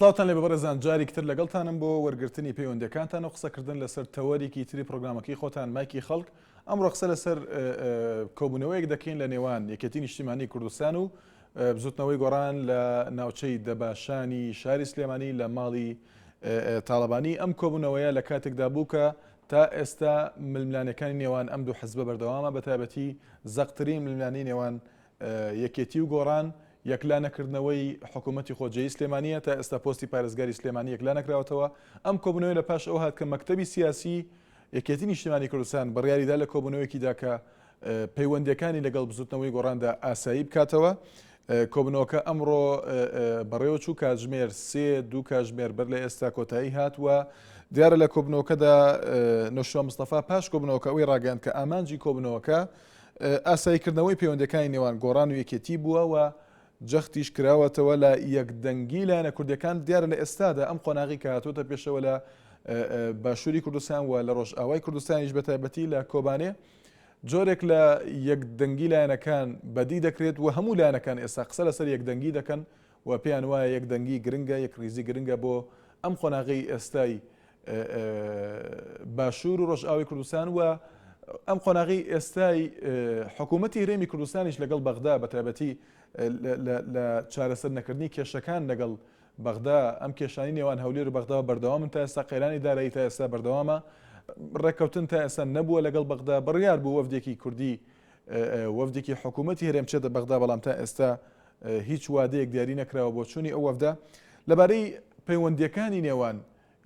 سڵاوتان لێبێ بەڕێزان جارێکی تر لەگەڵتانم بۆ وەرگرتنی پەیوەندیەکانتان و قسەکردن لەسەر تەوەرێکی تری پرۆگرامەکەی خۆتان مایکی خەڵک ئەمڕۆ قسە لەسەر کۆبوونەوەیەک دەکەین لە نێوان یەکێتی نیشتیمانی کوردستان و بزوتنەوەی گۆڕان لە ناوچەی دەباشانی شاری سلێمانی لە ماڵی تاڵەبانی ئەم کۆبوونەوەیە لە کاتێکدا بوو کە تا ئێستا ململانێکانی نێوان ئەم دوو حزبە بەردەوامە بە تایبەتی زەقترین ململانێی نێوان یەکێتی و گۆڕان یەکلا نەکردنەوەی حکوومەتی خۆجێی سلێمانییە، تا ئێستا پۆستی پارێزگاری سلێمانی یەکلا نەکراوەتەوە، ئەم کۆبوونەوەیە لە پاش ئەوە هات کە مەکتەبی سیاسی یەکێتی نیشتیمانی کوردستان بڕیاریدا لە کۆبوونەوەیەکیدا کە پەیوەندییەکانی لەگەڵ بزوتنەوەی گۆڕاندا ئاسایی بکاتەوە. کۆبوونەوەکە ئەمڕۆ بەڕێوەچوو کاتژمێر سێ دوو کاژمێر بەر لە ئێستا کۆتایی هات و دیارە لە کۆبوونەوەکەدا نەوشیروان مستەفا پاش کۆبوونەوەکە ئەوەی ڕاگەیاند کە ئامانجی کۆبوونەوەکە ئاساییکردنەوەی پەیوەندییەکانی نێوان گۆڕان و یەکێتی بووە و جەختیش کراوەتەوە لە یەکدەنگی لایەنە کوردیەکان، دیارە لە ئێستادا ئەم قۆناغی کە هاتووەتە پێشەوە لە باشووری کوردستان و لە ڕۆژئاوای کوردستانیش بە تایبەتی لە کۆبانێ جۆرێک لە یەکدەنگی لایەنەکان بەدی دەکرێت و هەموو لایەنەکان ئێستا قسە لەسەر یەکدەنگی دەکەن و پێیان وایە یەکدەنگی گرنگە، یەکڕیزی گرنگە بۆ ئەم قۆناغەی ئێستای باشوور و ڕۆژئاوای کوردستان و ئەم قۆناغی ئێستای حکوومەتی هەرێمی کوردستانیش لەگەڵ بەغدا بە تایبەتی لە چارەسەر نەکردنی کێشەکان لەگەڵ بەغدا ئەم کێشانی نێوان هەولێر و بەغدا بەردەوامن تا ئێستا قەیرانی دارایی تا ئێستا بەردەوامە ڕێککەوتن تا ئێستا نەبووە لەگەڵ بەغدا بڕیار بوو وەفدێکی کوردی وەفدێکی حکوومەتی هەرێم بچێتە بەغدا بەڵام تا ئێستا هیچ وادەیەک دیاری نەکراوە بۆ چوونی ئەو وەفدە لەبارەی پەیوەندییەکانی نێوان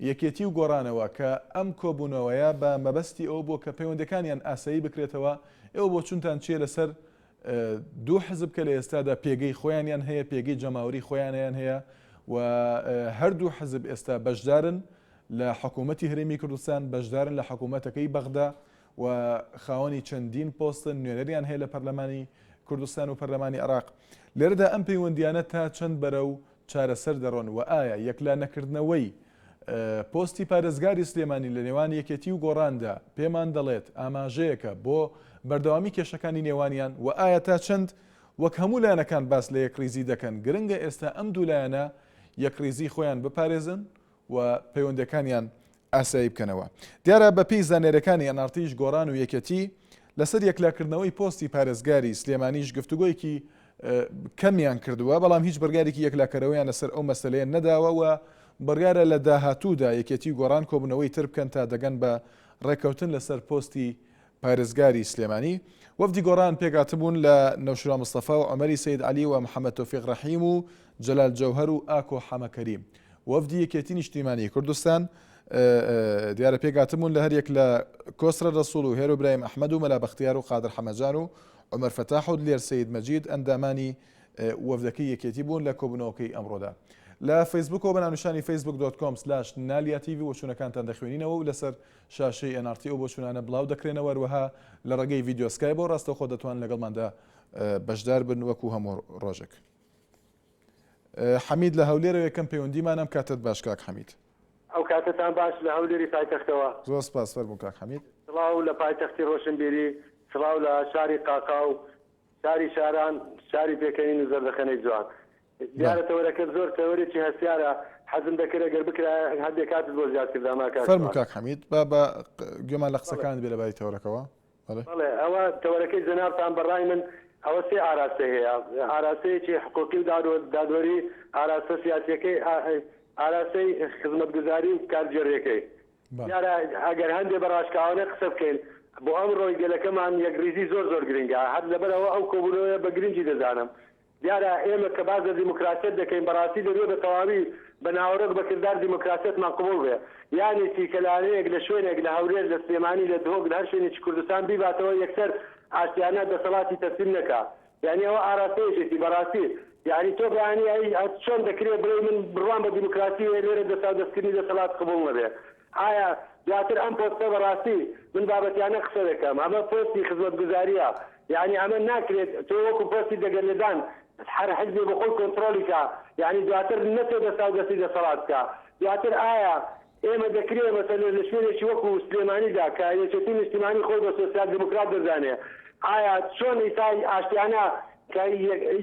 یەکێتی و گۆڕانەوە کە ئەم کۆبوونەوەیە بە مەبەستی ئەوە بووە کە پەیوەندییەکانیان ئاسایی بکرێتەوە، ئێوە بۆچوونتان چییە لەسەر دوو حزب کە لە ئێستادا پێگەی خۆیانیان هەیە، پێگەی جەماوەری خۆیانیان هەیە و هەردوو حزب ئێستا بەشدارن لە حکوومەتی هەرێمی کوردستان، بەشدارن لە حکوومەتەکەی بەغدا و خاوەنی چەندین پۆستن، نوێنەریان هەیە لە پەرلەمانی کوردستان و پەرلەمانی عێراق. لێرەدا ئەم پەیوەندییانە تا چەند بەرەو چارەسەر دەڕۆن و ئایا یەکلا نەکردنەوەی پۆستی پارێزگاری سلێمانی لە نێوان یەکێتی و گۆڕاندا پێمان دەڵێت ئاماژەیەکە بۆ بەردەوامی کێشەکانی نێوانیان و ئایا تا چەند وەک هەموو لایەنەکان باس لە یەکڕیزی دەکەن گرنگە ئێستا ئەم دوو لایەنە یەکڕیزی خۆیان بپارێزن و پەیوەندیەکانیان ئاسایی بکەنەوە. دیارە بەپێی زانیاریەکانی ئەنارتیش گۆڕان و یەکێتی لەسەر یەکلاکردنەوەی پۆستی پارێزگاری سلێمانیش گفتوگۆیەکی کەمیان کردووە، بەڵام هیچ بڕیارێکی یەکلاکەرەوەیان لەسەر ئەو مەسەلەیە نەداوە و بڕیارە لە داهاتوودا یەکێتی و گۆڕان کۆبوونەوەی تر بکەن تا دەگەن بە ڕێککەوتن لەسەر پۆستی پارێزگاری سلێمانی. وەفدی گۆڕان پێکهاتبوون لە نەوشیروان مستەفا و عومەری سەید عەلی و محەمەد تۆفیق ڕەحیم و جەلال جەوهەر و ئاکۆ حەمە کەریم. وەفدی یەکێتی نیشتیمانی کوردستان دیارە پێکهاتبوون لە هەریەک لە کۆسرەت ڕەسوڵ و هێرۆ برایم ئەحمەد و مەلا بەختیار و قادر حەمەجان و عومەر فەتاح و دلێر سەید مەجید ئەندامانی وەفدەکەی یەکێتی بوون لە کۆبوونەوەکەی ئەمڕۆدا. لە فەیسبوکەوە بە ناونیشانی Facebook dot com slash نالیا تیڤی بۆچوونەکانتان دەخوێنینەوە و لەسەر شاشەی ئێن ئاڕ تی ئەو بۆچوونانە بڵاو دەکرێنەوە، هەروەها لە ڕێگەی ڤیدیۆ سکایپەوە ڕاستەوخۆ دەتوانن لەگەڵماندا بەشدار بن وەکو هەموو ڕۆژێک. حەمید لە هەولێرەوە یەکەم پەیوەندیمان ئەم کاتەت باش کاک حەمید. ئەو کاتەتان باش لە هەولێری پایتەختەوە. زۆر سپاس فەرموو کاک حەمید. سڵاو لە پایتەختی ڕۆشنبیری، سڵاو لە شاری قاقا و شاری شاران، شاری پێکەنین و زەردەخەنەی جوان. دیارە تەوەرەکە زۆر تەوەرێکی هەستیارە، حەزم دەکرد ئەگەر بکرایە هەندێ کاتت بۆ زیاد کرداما کاک فەرموو کاک حەمید با با گوێمان لە قسەکانت بێ لەبارەی تەوەرەکەوە. بەڵێ. بەڵێ ئەوە تەوەرەکەی جەنابتان بە ڕای من ئەوە سێ ئاراستەی هەیە، ئاراستەیەکی حقوقی و دادوەری، ئاراستە سیاسیەکەی، ئاراستەی خزمەتگوزاری و کارگێڕیەکەی. دیارە ئەگەر هەندێ بە ڕاشکاوانە قسە بکەین، بۆ ئەمڕۆی گەلەکەمان یەکڕیزی زۆر زۆر گرنگە، هەر لەبەر ئەوە ئەو کۆبوونەوەیە بە گرنگی دەزانم. دیارە ئێمە کە باس لە دیموکراسیەت دەکەین بەڕاستی دەبێ بە تەواوی بە ناوەرۆک بە کردار دیموکراسیەتمان قبوڵ بێ. یانی چی کە لانەیەک لە شوێنێک لە هەولێر لە سلێمانی لە دهۆک لە هەر شوێنێکی کوردستان بیباتەوە یەکسەر ئاشتیانە دەسەڵاتی تەسلیم نەکا. یانی ئەوە ئاراستەیەکێتی بەڕاستی. یانی تۆ بەیانی ئەی چۆن دەکرێ بڵێی من بڕوام بە دیموکراسی هەیە لێرە دەستاودەستکردنی دەسەڵات قبوڵ نەبێ. ئایا دواتر ئەم پۆستە بەڕاستی من بابەتیانە قسە دەکەم ئەمە پۆستی خزمەتگوزاریە یانی ئەمە ناکرێت تۆ وەکو پۆستی دەگەر لێدان هەر حزبێ بۆ خۆی کۆنتڕۆڵی کا یانی دواتر نەچێ دەستاو دەستی دەسەڵات بکا دواتر ئایا ئێمە دەکرێ مەسەلەن لە شوێنێکی وەکو سلێمانیدا کە یەکێتی نیشتیمانی خۆی بە سۆسیال دیموکرات دەزانێ ئایا چۆن ئیستا ئاشتیانە کە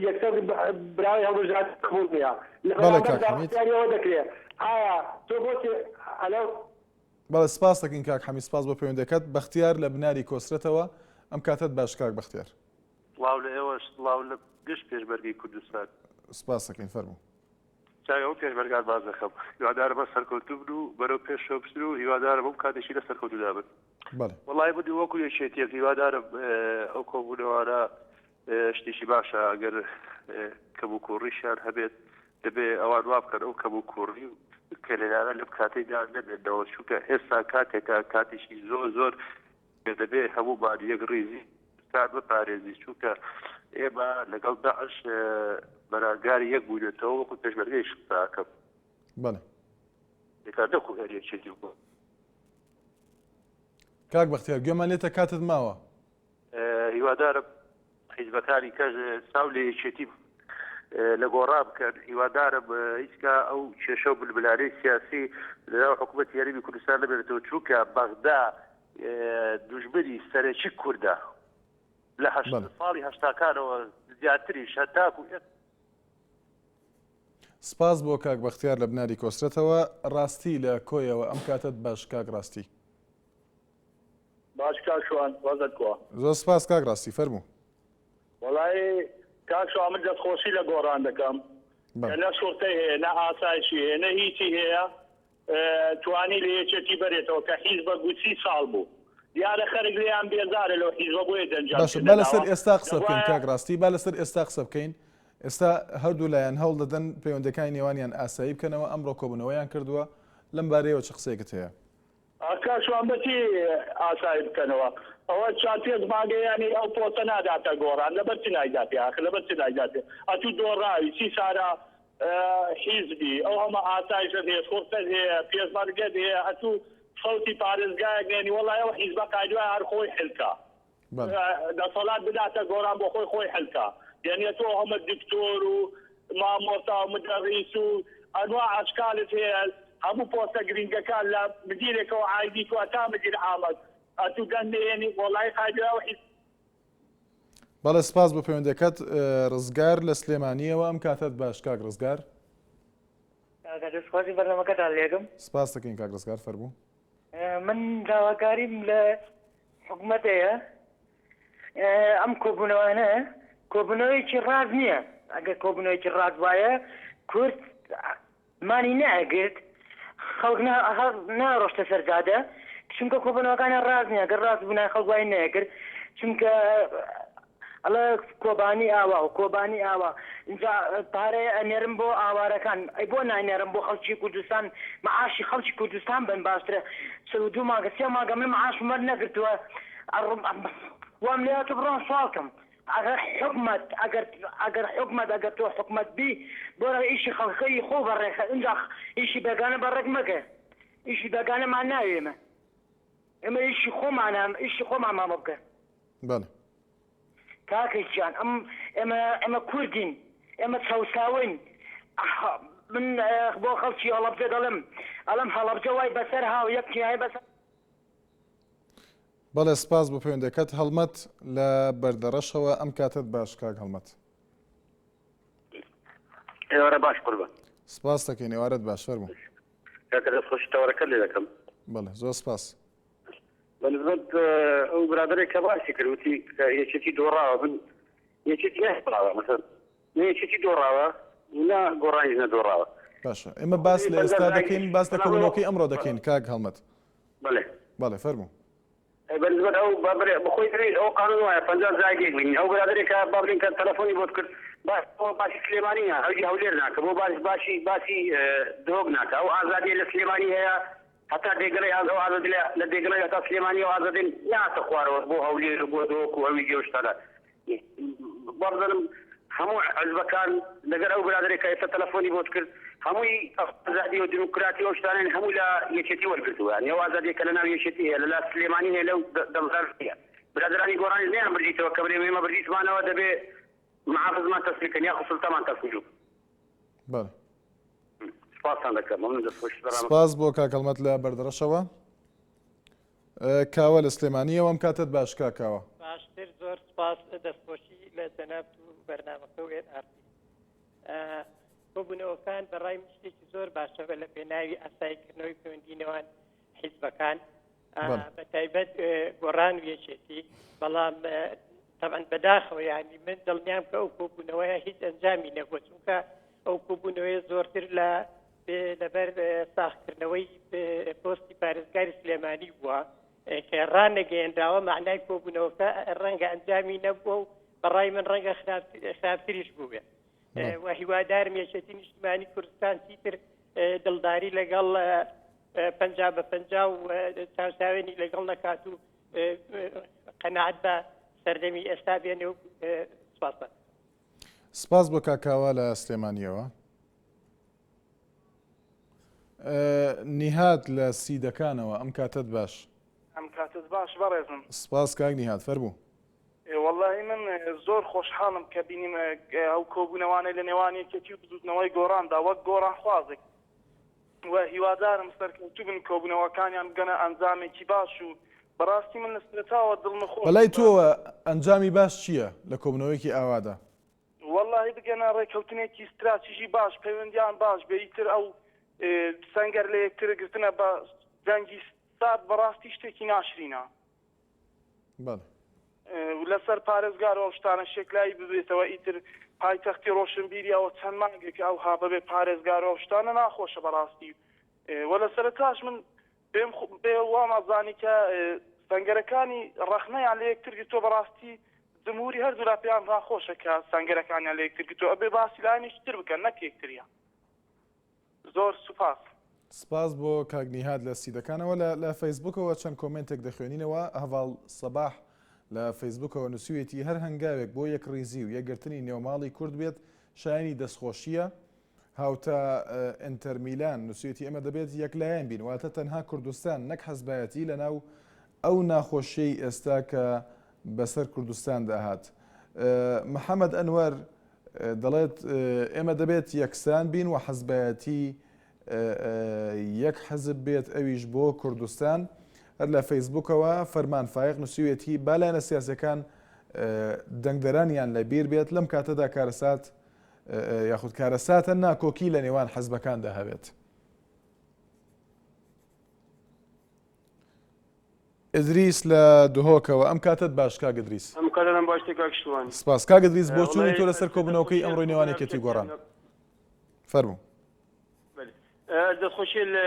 یەکسەر براوەی هەڵبژاردن قبوڵ نیە. لە بەڵێ کاک بەرامبەردا حەمید. پرسیاری ئەوە دەکرێ ئایا تۆ بۆچی ئەلۆ؟ بەڵێ سپاست دەکەین کاک حەمید سپاس بۆ پەیوەندیەکەت. بەختیار لە بناری کۆسرەتەوە ئەم کاتەت باش کاک بەختیار. سڵاو لە ئێوەش سڵاو لە گشت پێشمەرگەی کوردستان. سپاست دەکەین فەرموو. چاوی هەموو پێشمەرگان باز دەکەم هیوادارم هەر سەرکەوتوو بن و بەرەو پێشەوە بچن و هیوادارم هەموو کاتێکی لە سەرکەوتوودا بن. بەڵێ. وەڵای من وەکو یەکێتیەک هیوادارم ئەو کۆبوونەوانە شتێکی باشە ئەگەر کەموکوڕیشیان هەبێت دەبێ ئەوان وا بکەن ئەو کەموکوڕی و کەلێنانە لەم کاتەیدا نەمێنەوە چونکە ئێستا کاتێکە کاتێکی زۆر زۆر دەبێ هەموومان یەک ڕیزی کوردستان بپارێزی چونکە ئێمە لەگەڵ داعش بەرانگاری یەک بووینەتەوە وەکو پێشمەرگەیش قسە ئەکەم. بەڵێ. دەکات نەکو هەر یەکێتی و کاک بەختیار گوێمان لێتە کاتت ماوە. هیوادارم حیزبەکانی کەش چاو لە یەکێتی لە گۆڕا بکەن هیوادارم هیچکا ئەو کێشە و بلبلانەی سیاسی لەناو حکوومەتی هەرێمی کوردستان نەبێتەوە چونکە بەغدا دوژمنی سەرەکی کوردە لە ساڵی هەشتاکانەوە زیاتریش هەتاکو سپاس بۆ کاک بەختیار لە بناری کۆسرەتەوە ڕاستی لە کۆیەوە ئەم کاتەت باش کاک ڕاستی. باش کاک شوان وەزت کوا. زۆر سپاس کاک ڕاستی فەرموو. وەڵایی کاک شوان من دەستخۆشی لە گۆڕان دەکەم کە نە شوڕتەی هەیە نە ئاسایشی هەیە نە هیچی هەیە توانی لە یەکێتی بەرێتەوە کە حیزبە گوسی ساڵ بوو دیارە خەرک لێیان بێزارە لەو حیزبە بۆیە دەنجان باشە با لەسەر ئێستا قسە بکەین کاک ڕاستی با لەسەر ئێستا قسە بکەین ئێستا هەردوو لایەن هەوڵ دەدەن پەیوەندەکانی نێوانیان ئاسایی بکەنەوە ئەمڕۆ کۆبوونەوەیان کردووە لەم بارەیەوە چ قسەیەکت هەیە؟ کاک شوان بەچی ئاسایی بکەنەوە ئەوە چوار پێنج مانگە یانی ئەو پۆستە ناداتە گۆڕان لەبەر چ نایداتێ ئاخر لەبەر چ نایداتێ ئەتوو دۆڕاوی چی سارا حیزبی ئەو هەمە ئاسایشت هەیە شوڕتەت هەیە پێشمەرگەت هەیە ئەتوو سەوتی پارێزگایەک نێنی وەڵای ئەو حیزبە قایدوای هەر خۆی حلکە دەسەڵات بداتە گۆڕان بۆ خۆی خۆی حلکە یعنی تۆ هەمە دکتۆر و مامۆستا و مدەڕیس و ئەنواع ئەشکالت هەیە هەموو پۆستە گرینگەکان لە مدیرێکەوە عایدی تۆ تا مدیر عامەت ئەتوو دەنگ نەهێنی وەڵایی قایدی ئەو حیز بەڵێ سپاس بۆ پەیوەندەکەت ڕزگار لە سلێمانیەوە ئەم کاتەت باش کاک ڕزگار. کاکە دەستخۆشی بەرنامەکەتان لێکم. سپاس دەکەین کاک ڕزگار فەرموو. من داواکاریم لە حکومەت هەیە ئەم کۆبوونەوانە کۆبوونەوەیەکی ڕاست نییە ئەگەر کۆبوونەوەیەکی ڕاست وایە کورد مانی نەئەگرت خەڵک ناڕۆشتە سەر جادە چونکە کۆبوونەوەکانیان ڕاست نییە گەر ڕاست بوونایە خەڵک وای نەیەکرد چونکە ئەڵێ کۆبانی ئاوا و کۆبانی ئاوا ئینجا پارەیە ئەنێرم بۆ ئاوارەکان ئەی بۆ ناینێرم بۆ خەڵکی کوردستان معاشی خەڵکی کوردستان بن باشترە 42 مانگە سێ مانگە من معاشم وەرنەگرتووە ئەڕۆم وام لێ هاتوو بڕۆم سواڵ کەم ئەگەر حکومەت ئەگەر ئەگەر حکومەت ئەگەر تۆ حکومەت بی بۆرە ئیشی خەڵکەکەی خۆ بەڕێخە ئینجا ئیشی بێگانە بەڕێک مەکە ئیشی بێگانەمان ناوێ ئێمە ئێمە ئیشی خۆمانە ئیشی خۆمانمان بۆ بکە. بەڵێ. کاکە گیان ئەم ئێمە ئێمە کوردین ئێمە چەوساوەین من بۆ خەڵکی هەڵەبجە دەڵێم ئەڵێم هەڵەبجە وای بەسەر هاو یەک کنایە بەسەر بەڵێ سپاس بۆ پەیوەندەکەت هەڵمەت لە بەردەڕەشەوە ئەم کاتەت باش کاک هەڵمەت. ئێوارە باش قوربان. سپاس دەکەین ئێوارەت باش فەرموو. کاکە دەستخۆشی تەوەرەکەت لێ دەکەم. بەڵێ زۆر سپاس. بە نسبەت ئەو برادەرێک کە باسی کرد وتی کە یەکێتی دۆڕاوە من یەکێتی نەدۆڕاوە مەسەن نە یەکێتی دۆڕاوە نە گۆڕانیش نەدۆڕاوە. باشە ئێمە باس لە ئێستا دەکەین باس لە کۆبوونەوەکەی ئەمڕۆ دەکەین کاک هەڵمەت. بەڵێ. بەڵێ فەرموو. بە نسبەت ئەو بابرێ بخۆی دەوێت ئەو قانون وایە 50 زایدێک بینی ئەو برادەرێک کە با بڵێین کە تەلەفۆنی بۆت کرد باس بۆ باسی سلێمانی نا ئەوی هەولێر ناکە بۆ باس باسی باسی دهۆک ناکە ئەو ئازادیە لە سلێمانی هەیە هەتا دێگەڵی ئاز ئەو ئازادی لە دێگەڵی هەتا سلێمانی ئەو ئازادی ناتە خوارەوە بۆ هەولێر و بۆ دهۆک و ئەوی جێ شتانە وابزانم هەموو حزبەکان لەگەر ئەو برادەرێک کە ئێستا تەلەفۆنی بۆت کرد هەمووی ئازادی و دیموکراتی ئەو شتانەیان هەموو لە یەکێتی وەرگرتووە یانی ئەو ئازادیە کە لە ناو یەکێتی هەیە لە لا سلێمانی هەیە لەو دەڤەر هەیە برادەرانی گۆڕانیش نەیان بردیتەوە کە بڵێم ئێمە بردیتمانەوە دەبێ محافزمان تەسلیم کەن یاخود سوڵتەمان تەسلیم بەڵێ سپاستان دەکەم مەمنون دەستخۆشی بەرامبەر سپاس بۆ کاک هەڵمەت لە بەردەڕەشەوە. کاوە لە سلێمانیەوە ئەم کاتەت باش کاک کاوە. باشتر زۆر سپاس دەستخۆشی لە جەنابت و بەرنامەکە و ئێن ئاڕ تی. کۆبوونەوەکان بەڕای من شتێکی زۆر باشە بە لە پێناوی ئاساییکردنەوەی پەیوەندی نێوان حیزبەکان بە تایبەت گۆڕان و یەکێتی بەڵام تەبعەن بەداخەوە یعنی من دڵنیام کە ئەو کۆبوونەوەیە هیچ ئەنجامی نەبووە چونکە ئەو کۆبوونەوەیە زۆرتر لە لەبەر ساخکردنەوەی پۆستی پارێزگاری سلێمانی بووە کە ڕانەگەیەنراوە معنای کۆبوونەوەکە ڕەنگە ئەنجامی نەبووە و بەڕای من ڕەنگە خراپتریش بووێ و هیوادارم یەکێتی نیشتمانی کوردستان چیتر دڵداری لەگەڵ 50 بە 50 و چاوچاوێنی لەگەڵ نەکات و قەناعەت بە سەردەمی ئێستا بێنێ و سپاستان. سپاس بۆ کاک کاوە لە سلێمانیەوە. نیهاد لە سیدەکانەوە ئەم کاتەت باش. ئەم کاتت باش بەڕێزم. سپاس کاک نیهاد فەرموو. وەڵاهی من زۆر خۆشحاڵم کە بینیم ئەو کۆبوونەوانەی لە نێوان یەکێتی و بزووتنەوەی گۆڕاندا وەک گۆڕانخوازێک و هیوادارم سەرکەوتوو بن کۆبوونەوەکانیان بگەنە ئەنجامێکی باش و بەڕاستی من لە سەرەتاوە دڵنخۆش بەلای تۆوە ئەنجامی باش چییە لە کۆبوونەوەیەکی ئاوادا؟ وەڵاهی بگەنە ڕێکەوتنێکی ستراتیژی باش پەیوەندیان باش بێ ئیتر ئەو سەنگەر لە یەکتر گرتنە بە جەنگی سارد بەڕاستی شتێکی ناشرینە. بەڵێ. لەسەر پارێزگار و ئەو شتانە شێکلایی ببێتەوە ئیتر پایتەختی ڕۆشنبیری ئەوە چەند مانگێکە ئەوها بەبێ پارێزگار و ئەو شتانە ناخۆشە بەڕاستی وە لە سەرەتاش من پێم پێ وام ئەزانی کە سەنگەرەکانی ڕەخنەیان لە یەکتر گرتووە بەڕاستی جمهوری هەردوولا پێیان ناخۆشە کە سەنگەرەکانیان لە یەکتر گرتووە ئەبێ باسی لایەنێکی تر بکەن نەک یەکتریان زۆر سوپاس. سپاس بۆ کاک نیهاد لە سیدەکانەوە. لە لە فەیسبوکەوە چەند کۆمێنتێک دەخوێنینەوە، هەڤاڵ سەباح لە فەیسبوکەوە نووسیویەتی هەر هەنگاوێک بۆ یەکڕیزی و یەکگرتنی نێوماڵی کورد بێت شایەنی دەستخۆشییە. هاوتا ئینتەر میلان نووسیویەتی ئێمە دەبێت یەکلایەن بین واتە تەنها کوردستان نەک حزبایەتی لەناو ئەو ناخۆشیەی ئێستا کە بەسەر کوردستاندا هات. محەمەد ئەنوەر دەڵێت ئێمە دەبێت یەکسان بین و حزبایەتی یەک حزب بێت ئەویش بۆ کوردستان. هەر لە فەیسبوکەوە فەرمان فایق نووسیویەتی با لایەنە سیاسیەکان دەنگدەرانیان لە بیر بێت لەم کاتەدا کارەسات یاخود کارەساتە ناکۆکی لە نێوان حزبەکاندا هەبێت. ئیدریس لە دهۆکەوە ئەم کاتەت باش کاک ئیدریس. ئەم کاتەتان باش تێ کاک شوان. سپاس کاک ئیدریس بۆچوونی تۆ لەسەر کۆبوونەوەکەی ئەمڕۆی نێوان یەکێتی و گۆڕان فەرموو. دەستخۆشی لە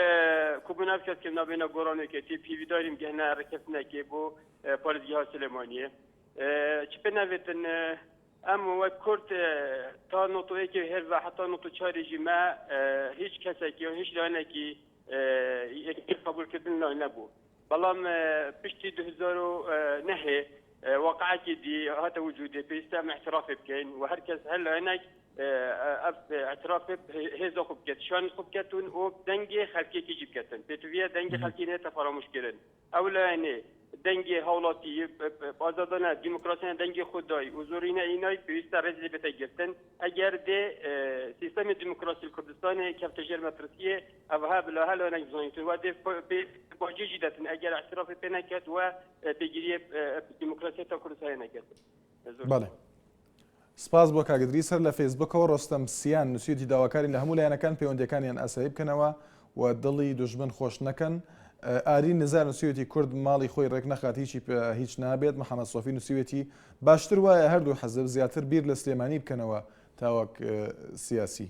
کۆبوونەوە کرد کە نابینە گۆڕان و یەکێتی پێویداریم گەهنە ڕێککەفتنێکی بۆ پارێزگەها سلێمانیە چ پێ ناوێتن ئەم وەک کورد تا نۆتۆیەکی هێرڤە حتا نۆتۆ چارێژی مە هیچ کەسێکی و هیچ لایەنێکی یەکێتی قبولکردن لای نەبوو بەڵام پشتی 2009 واقعێکی دی هاتە وجودێ پێویستە ئەم اعترافێ بکەین و هەر کەس هەر لایەنێک ئەف اعترافێ هێزە خو بکەت شان خو بکەتون و دەنگێ خەلکێکی جی بکەتن پێتویە دەنگی خەلکی نێتە فەراموشکردن ئەو لایەنێ دەنگێ هاوڵاتی ئازادانە دیموکراسیانە دەنگێ خۆ دای و زۆرینە ئینای پێویستە ڕێز لێ بێتە گرتن ئەگەر دێ سیستەمی دیموکراسی کوردستانێ کەفتە ژێر مەترسیێ ئەوها بلا هەر لایەنێک بزانیتن و دێ باجێ جی دەتن ئەگەر اعترافی پێ نەکرد و پێگیریێ دیموکراسیەتا کوردستانێ نەکرد. بەڵێ. سپاس بۆ کاک ئیدریس هەر لە فەیسبوکەوە ڕۆستەم سیان نووسیویەتی داواکارین لە هەموو لایەنەکان پەیوەندیەکانیان ئاسایی بکەنەوە و دڵی دوژمن خۆش نەکەن ئارین نزار نووسیویەتی کورد ماڵی خۆی ڕێک نەخات هیچی هیچ نابێت محەممەد سۆفی نووسیویەتی باشتر وایە هەردوو حەزب زیاتر بیر لە سلێمانی بکەنەوە تاوەک سیاسی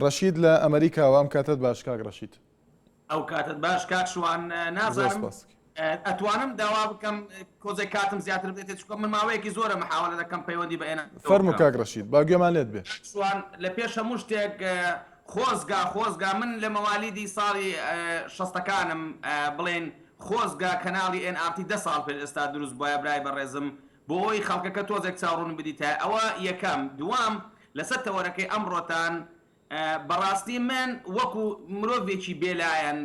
ڕەشید لە ئەمریکاوە ئەم کاتەت باش کاک ڕەشید. ئەو کاتت باش کاک شوان نازانم ئەتوانم داوا بکەم کۆزێک کاتم زیاتر بدەێت چونکە من ماوەیەکی زۆرە محاولە دەکەم پەیوەندی بە ئێنە فەرموو کاک ڕەشید با گوێمان لێت بێ. شوان لە پێش هەموو شتێک خۆزگا خۆزگا من لە مەوالیدی ساڵی شەستەکانم بڵێن خۆزگا کەناڵی ئێن ئاڕ تی دە ساڵ پێش ئێستا دروست بوایە برای بەڕێزم بۆ ئەوەی خەڵکەکە تۆزێک چاوڕوون بدیتایە ئەوە یەکەم دووەم لەسەر تەوەرەکەی ئەمڕۆتان بەڕاستی من وەکو مرۆڤێکی بێلایەن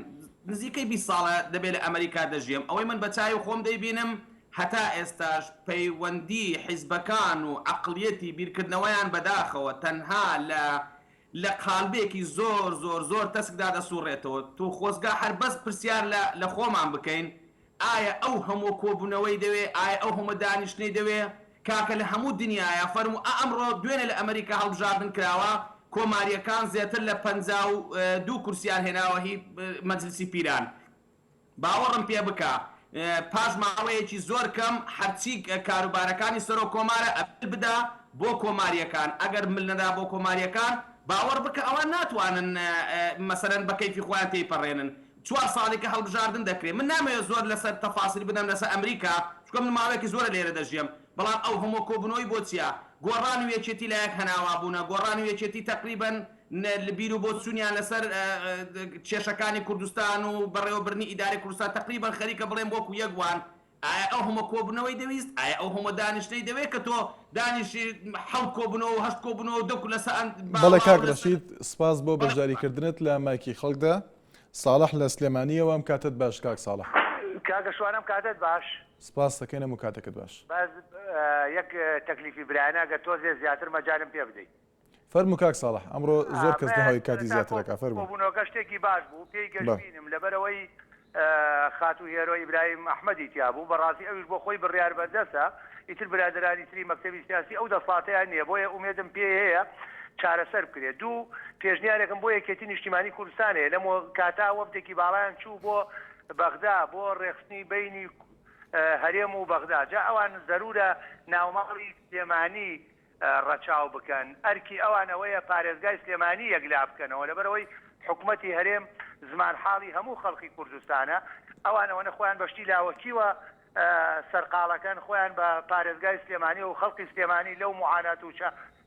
نزیکەی 20 ساڵە دەبێت لە ئەمریکا دەژیێم ئەوەی من بە چاوی خۆم دەیبینم هەتا ئێستاش پەیوەندی حیزبەکان و عەقڵیەتی بیرکردنەوەیان بەداخەوە تەنها لە لە قالبێکی زۆر زۆر زۆر تەسکدا دەسوڕێتەوە تو خۆزگا هەر بەس پرسیار لە لە خۆمان بکەین ئایا ئەو هەموو کۆبونەوەی دەوێ ئایا ئەو هەموو دانیشتنەی دەوێ؟ کاکە لە هەموو دنیایا فەرموو ئا ئەمڕۆ دوێنێ لە ئەمریکا هەڵبژاردن کراوە کۆماریەکان زێتر لە 52 کورسیان هێناوە هی مەجلسی پیران باوەڕم پێ بکە پاش ماوەیەکی زۆر کەم هەرچی کاروبارەکانی سەرۆک کۆمارە ئەبێ مل بدا بۆ کۆماریەکان ئەگەر مل نەدا بۆ کۆماریەکان باوەڕ بکە ئەوان ناتوانن مەسەلەن بە کەیفی خۆیان تێی پەڕێنن چوار ساڵیکە هەڵبژاردن دەکرێ من نامەوێ زۆر لەسەر تەفاسیل بدەم لەسەر ئەمریکا چونکە من ماوەیەکی زۆرە لێرە دەژیەم بەڵام ئەو هەموو کۆبونەوەی بۆ چیە گۆڕان و یەکێتی لایەک هەناوا بوونە گۆڕان و یەکێتی تەقریبەن بیر و بۆچوونیان لەسەر کێشەکانی کوردستان و بەڕێوەبردنی ئیدارەی کوردستان تەقریبەن خەریکە بڵێم وەکو یەک وان. ئایا ئەو هەموو کۆبوونەوەی دەویست؟ ئایا ئەو هەموو دانیشتنەی دەوێت کە تۆ دانیشی حەوت کۆبوونەوە و هەشت کۆبوونەوە و دە لەسەر ئەن بەڵێ باڵا کاک و لەسەر ڕەشید سپاس بۆ بەڵێ بەشداریکردنت لە مایکی خەڵکدا. ساڵح لە سلێمانییەوە ئەم کاتەت باش کاک ساڵح. کاکە شوان ئەم کاتەت باش. سپاس دەکەین هەموو کاتێکت باش. بەس یەک تەکلیفی برایانە گەر تۆزێ زیاتر مەجالم پێ بدەی. فەرموو کاک ساڵح ئەمڕۆ زۆر کەس داوای کاتی سەرەتا زیاتر ئەکا فەرموو. کۆبوونەوەکە شتێکی باش بوو پێی بەڵێ. گەشبینم لەبەرئەوەی خاتوو هێرۆ ئیبراهیم ئەحمەدی تیا بوو بەڕاستی ئەویش بۆ خۆی بڕیار بەردەستە ئیتر برادەرانی تری مەکتەبی سیاسی ئەو دەسڵاتەیان نییە بۆیە ئومێدم پێی هەیە چارەسەر بکرێت دوو پێشنیارێکم بۆ یەکێتی نیشتیمانی کوردستان هەیە لەم کاتە وەفدێکی باڵایان چوو بۆ بەغدا بۆ ڕێکخستنی بەینی هەرێم و بەغدا جا ئەوان زەرورە ناوماڵی سلێمانی ڕەچاو بکەن، ئەرکی ئەوان ئەوەیە پارێزگای سلێمانی یەکلا بکەنەوە، لەبەرئەوەی حکومەتی هەرێم زمانحاڵی هەموو خەڵکی کوردستانە، ئەوان ئەوەنە خۆیان بە شتی لاوەکیوە سەرقاڵەکەن، خۆیان بە پارێزگای سلێمانی و خەڵکی سلێمانی لەو موعانات و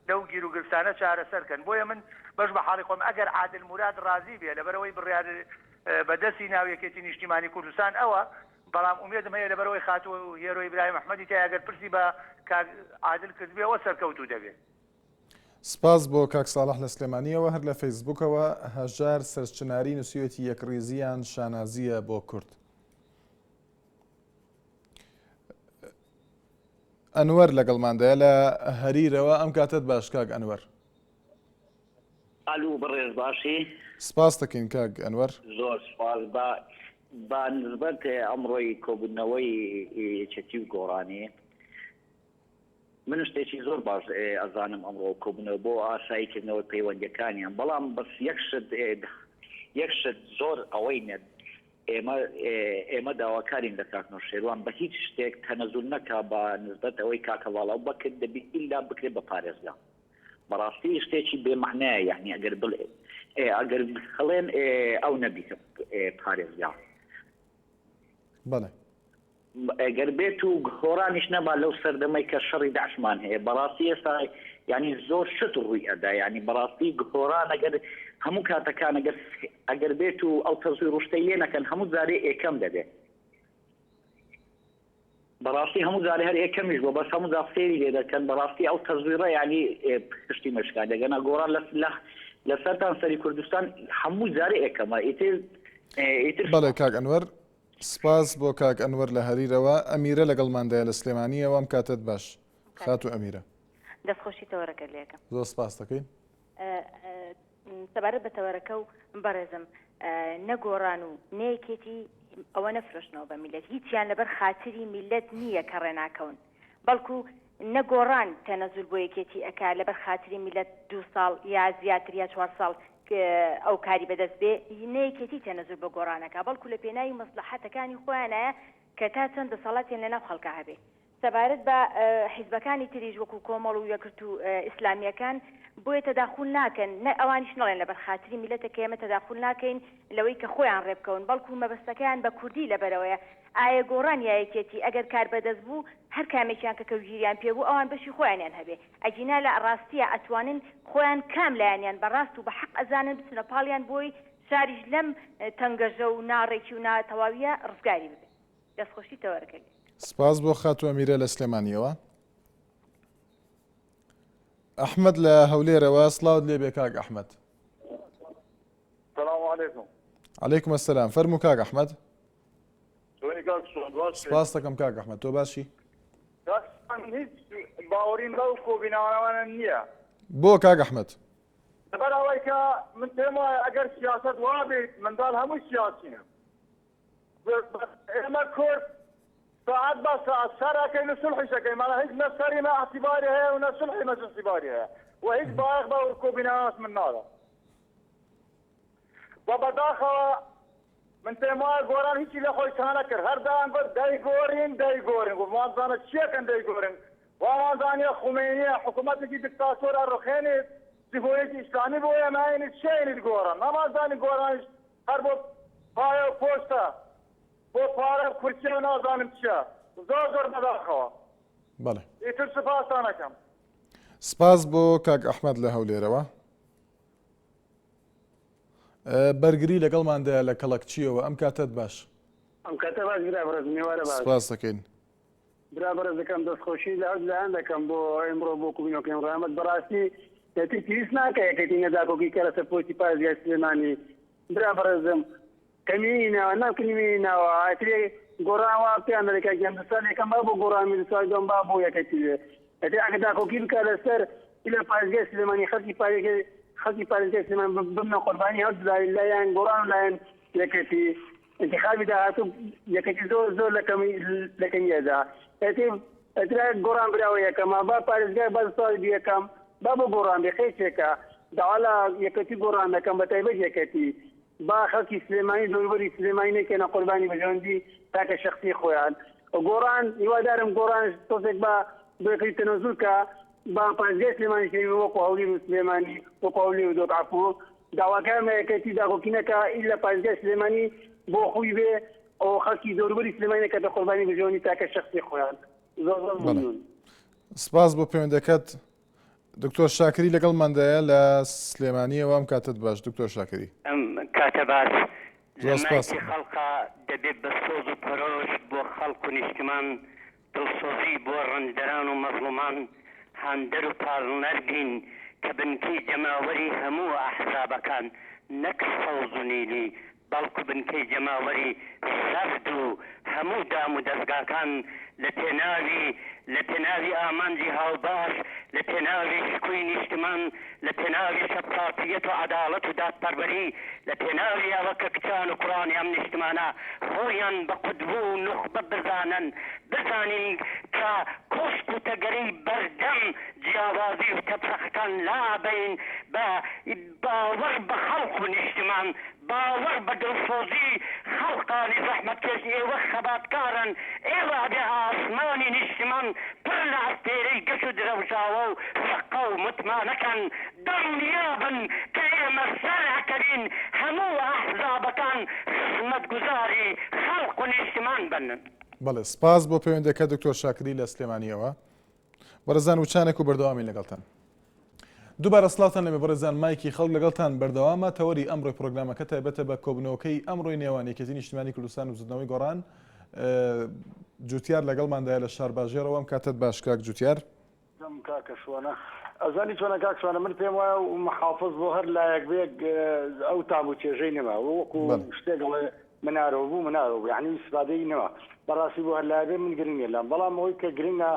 لەو گیروگرفتانە چارەسەر کەن، بۆیە من بەش بە حاڵی خۆم ئەگەر عادل موراد ڕازی بێ لەبەرئەوەی بڕیار بە دەستی ناو یەکێتی نیشتیمانی کوردستان ئەوە بەڵام ئومێدم هەیە لەبەرئەوەی خاتوو هێرۆ ئیبراهیم ئەحمەدی تایە گەر پرسی بە کاک عادل کردبێ ئەوە سەرکەوتوو دەبێ. سپاس بۆ کاک ساڵح لە سلێمانییەوە، هەر لە فەیسبووکەوە هەژار سەرچناری نووسیویەتی یەکڕیزییان شانازییە بۆ کورد. ئەنوەر لەگەڵماندایە لە هەریرەوە، ئەم کاتەت باش کاک ئەنوەر. ئەلو بەڕێز باشی؟ سپاست دەکەین کاک ئەنوەر. زۆر سپاس با با نسبەت ئەمڕۆی کۆبوونەوەی یەکێتی و گۆڕانی من شتێکی زۆر باش ئەزانم ئەمڕۆ کۆبوونەوە بۆ ئاسایی کردنەوەی پەیوەندیەکانیان بەڵام بەس یەک شت یەک شت زۆر ئەوەی نە ئێمە ئێمە داواکارین لە کاک نەوشێروان بە هیچ شتێک تەنەزول نەکا بە نسبەت ئەوەی کاک هەڤاڵ ئەوبەکر دەبی ئیلا بکرێ بە پارێزگا بەڕاستی شتێکی بێ مەعنایە یانی ئەگەر بڵێ ئەگەر هەڵێن ئەو نەبیتە پارێزگا. بەڵێ. گەر بێت و گۆڕانیش نەبا لەو سەردەمەی کە شەڕی داعشمان هەیە بەڕاستی ئێستا یانی زۆر شت ڕووی ئەدا یانی بەڕاستی گۆڕان ئەگەر هەموو کاتەکان ئەگەر ئەگەر بێت و ئەو تەزوی ڕشتەی لێ نەکەن هەموو جارێ ئێکەم دەبێت. بەڕاستی هەموو جارێ هەر ئێکەمیش بوە بەس هەموو جار سێری لێ دەکەن بەڕاستی ئەو تەزویڕە یانی پشتی مەشکان دەگەنا گۆڕان لە لە لە سەرتان سەری کوردستان هەموو جارێ ئێکەمە ئیتر ئیتر بەڵێ کاک ئەنوەر سپاس بۆ کاک ئەنوەر لە هەریرەوە ئەمیرە لەگەڵماندایە لە سلێمانیەوە ئەم کاتەت باش خاتوو ئەمیرە. دەستخۆشی تەوەرەکەت لێ ئەکەم. زۆر سپاست دەکەین. سەبارەت بە تەوەرەکە و بەڕێزم نە گۆڕان و نە یەکێتی ئەوە نەفرۆشنەوە بە میلەت هیچیان لەبەر خاتری میلەت نییە کە ڕێناکەون بەڵکو نە گۆڕان تەنەزول بۆ یەکێتی ئەکا لەبەر خاتری میلەت دوو ساڵ یا زیاتر یا چوار ساڵ ئەو کاری بەدەست بێ نە یەکێتی تەنەزول بۆ گۆڕانەکە بەڵکو لە پێناوی مەسلحەتەکانی خۆیانایە کە تا چەند دەسەڵاتیان لەناو خەڵکا هەبێ سەبارەت بە حیزبەکانی تریش وەکو کۆمەڵ و یەکگرتوو ئیسلامییەکان بۆیە تەداخول ناکەن نە ئەوانیش نەڵێن لەبەر خاتری میللەتە کە ئێمە تەداخول ناکەین لەوەی کە خۆیان ڕێبکەون بەڵکو مەبەستەکەیان بە کوردی لەبەرەوەیە ئایە گۆڕان یا یەکێتی ئەگەر کاربەدەست بوو هەر کامێکیان کە کەوگیریان پێ بوو ئەوان بەشی خۆیانیان هەبێ ئەگینا لە ڕاستیا ئەتوانن خۆیان کام لایەنیان بە ڕاست و بە حەق ئەزانن بچنە پاڵیان بۆی شاریش لەم تەنگەژە و ناڕێکی و ناتەواویە ڕزگاری ببێ. دەستخۆشی تەوەرەکە لێ. سپاس بۆ خاتوو ئەمیرە لە سلێمانیەوە. ئەحمەد لە هەولێرەوە سڵاوت لێ بێ کاک ئەحمەد. سلام علیکم. علیکم السلام فەرموو کاک ئەحمەد. چۆنی کاک شوان باش سپاس دەکەم کاک ئەحمەد تۆ باشی؟ کاک شوان هیچ باوەڕیم بەو کۆبینەوانەوانە نییە. بۆ کاک ئەحمەد؟ لەبەر ئەوەی کە من پێم وایە ئەگەر سیاسەت وابێت منداڵ هەمووی سیاسینە. ئێمە کورد. ساعەت بە ساعەت شەر ئەکەین و سوڵحیش ئەکەین مانا هیچ نە شەری مە ئیعتیباری هەیە و نە سوڵحی مەش ئیعتیباری هەیە و هیچ بایەخ بە کۆبینەوەش من نادەم و بەداخەوە من پێم وایە گۆران هیچی لە خۆی چانەکرد هەر دەیان گوت دەیگۆرین دەیگۆرین گوتمان زانە چیەکەن دەیگۆرن وامان زانیە خومەینیە حکوومەتێکی دیکتاتۆر ئەڕوخێنێت جمهوریەتی ئیسلامی بۆ ئێمە ئەینیت چێنیت گۆڕان نەمان زانی گۆرانیش هەر بۆ پایە و پۆستە بۆ پارە و کورسیە و نازانم چیە زۆر زۆر بەداخەوە بەڵێ. ئیتر سوپاستان ئەکەم. سپاس بۆ کاک ئەحمەد لە هەولێرەوە. بەرگری لەگەڵماندایە لە کەڵەکچییەوە ئەم کاتەت باش. ئەم کاتە باش برا بەڕێز مێوارە باش. سپاس دەکەین. برا بەڕێزەکەم دەستخۆشی لە هەردوو لایەن دەکەم بۆ ئیمڕۆ بۆ کوبینەوەکەی ئەمڕۆ ئەحمەد بەڕاستی ئیتر پێویست ناکا یەکێتی نەداکۆکی کە لەسەر پۆستی پارێزگای سلێمانی برا بەڕێزم کەمیی ناوە ناکنیمی ناوە ئەکرێ گۆڕان وا پێیان دەڵێ کاک گیان دوسال یەکەم با بۆ گۆڕان بێ دوسال دووەم با بۆ یەکەتی بێ ئەتێ ئەگە داکۆکی بکا لەسەر لە پارێزگای سلێمانی خەڵکی پارێزگای خەڵکی پارێزگای سلێمان ببنە قوربانی هەردوو لای لایەن گۆڕان و لایەن یەکەتی انتخابی داهاتوو یەکەتی زۆر زۆر لە کەمی لە کەمیەدا ئەتێ ئەترا گۆڕان براوە یەکەمە با پارێزگای با ساڵی دوویەکەم با بۆ گۆڕان بێ قەیچێکە داوا لە یەکەتی گۆڕان دەکەم بە تایبەت یەکەتی با خەڵکی سلێمانی دەوروبەری سلێمانی نەکەنە قوربانی بەرژەوەندی تاکە شەخسی خۆیان گۆڕان هیوادارم گۆڕانش تۆزێک با بۆیەکەی تەنەزول کا با پارێزگای سلێمانی شەوی وەکو هەولیر و سلێمانی وەکو هەولیر و دۆک عەفو داواکارمە یەکێتی داکۆکی نەکا ئیلا پارێزگای سلێمانی بۆ خوی بێ و خەڵکی دەوروبەری سلێمانی نەکاتە قوربانی بەرژەوەندی تاکە شەخسی خۆیان زۆر زۆر ممنون. سپاس بۆ پەیوەندەکەت. دکتۆر شاکری لەگەڵماندایە لە سلێمانیەوە ئەم کاتەت باش دکتۆر شاکری. ئەم کاتە باش. زۆر لە سپاس. مایکی خەڵقا دەبێ بە سۆز و پەرۆش بۆ خەڵق و نیشتمان، دڵسۆزی بۆ ڕەنجدەران و مەزڵومان، هاندەر و پاڵنەر بین کە بنکەی جەماوەری هەموو ئەحزابەکان نەک سەوز و نیلی بەڵکو بنکەی جەماوەری زەرد و هەموو دام و دەزگاکان لە پێناوی لە پێناوی ئامانجی هاوباش، لە پێناوی شکۆی نیشتمان، لە پێناوی شەفافیەت و عەداڵەت و دادپەروەری، لە پێناوی ئەوە کە کچان و کوڕانی ئەم نیشتمانە خۆیان بە قودوە و نوخبە بزانن، بزانین کە کۆسپ و تەگەرەی بەردەم جیاوازی و تەفرەقەکان لابەین بە باوەڕ بە خەڵق و نیشتمان، باوەڕ بە دڵسۆزی خەڵقانی زەحمەتکێش، ئێوە خەباتکارن، ئێوە ئەبێ ئاسمانی نیشتمان پڕ لە ئەستێرەی گەش و درەوشاوە و سەقە و متمانە کەن، دڵنیابن کە ئێمە سەر ئەکەوین هەموو ئەحزابەکان خزمەتگوزاری خەڵق و نیشتمان بن. بەڵێ سپاس بۆ پەیوەندیەکە دکتۆر شاکری لە سلێمانیەوە. بەڕێزان وچانێک و بەردەوامین لەگەڵتان. دووبارە سڵاوتان لەبێ بەڕێزان مایکی خەڵک لەگەڵتان بەردەوامە تەوەری ئەمڕۆی پرۆگرامەکە تایبەتە بە کۆبنەوەکەی ئەمڕۆی نێوان یەکێتی نیشتمانی کوردستان و بزوتنەوەی گۆڕان جوتیار لەگەڵماندایە لە شارباژێڕەوە ئەم کاتەت باش کاک جوتیار. دەم کاکە شوانە ئەزانی چۆنە کاک شوانە من پێم وایە و محافظ بۆ هەر لایەک بێ ئەو تام و چێژەی نەما وەکو شتێک ئەڵێ منارۆ بوو منارۆ بوو یعنی ئیسفادەی نەما بەڕاستی بۆ هەر لایەک بێ من گرنگ نیە لام بەڵام ئەوەی کە گرنگە